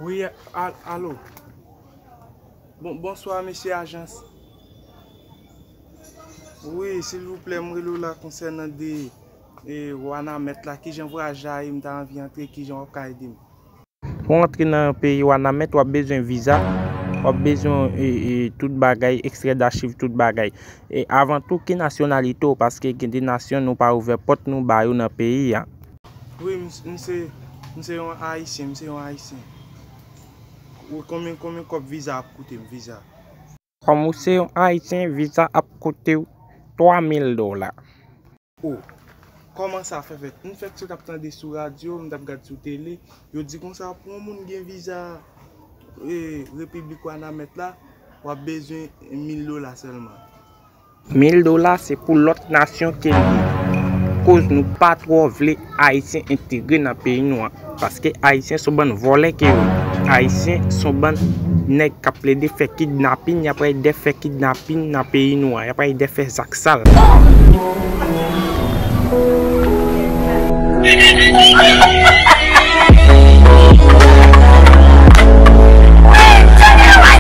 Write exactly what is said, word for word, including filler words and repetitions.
Wi, al-, alo. Bon, bonswa, mesye ajans. Wi, silvouplè, m rele w la konsènan de, e, Wanament la. Kijan vwayaj la ye, m ta anvi antre, kijan w ap ka ede m? Pou w antre nan peyi Wanament, w ap bezwen viza, w ap bezwen, e, e, tout bagay, ekstrè dachiv, tout bagay. E avan tou, ki nasyonalite w? Paske gen de nasyon nou pa ouvè pòt nou ba yo nan peyi a. Wi, m, m se, m se yon Ayisyen, m se yon Ayisyen. Wi, konbyen, konbyen kòb viza ap koute m, viza? Kòm ou se yon Ayisyen, viza ap koute w twa mil dola. O, kòman sa fè fèt? M fèk sot ap tande sou radyo, m t ap gad sou tele, yo di konsa pou yon moun gen viza, e, Repiblik Wanament la, w ap bezwen mil dola sèlman. Mil dola se pou lòt nasyon ke l ye. Koz nou pa twò vle Ayisyen entegre nan peyi nou an. Paske Ayisyen se yon bann vòlè ke yo ye. Ayisyen se yon bann nèg k ap plede fè kidnapin, y ap ede fè kidnapin nan peyi nou an. Y ap ede fè zak sal.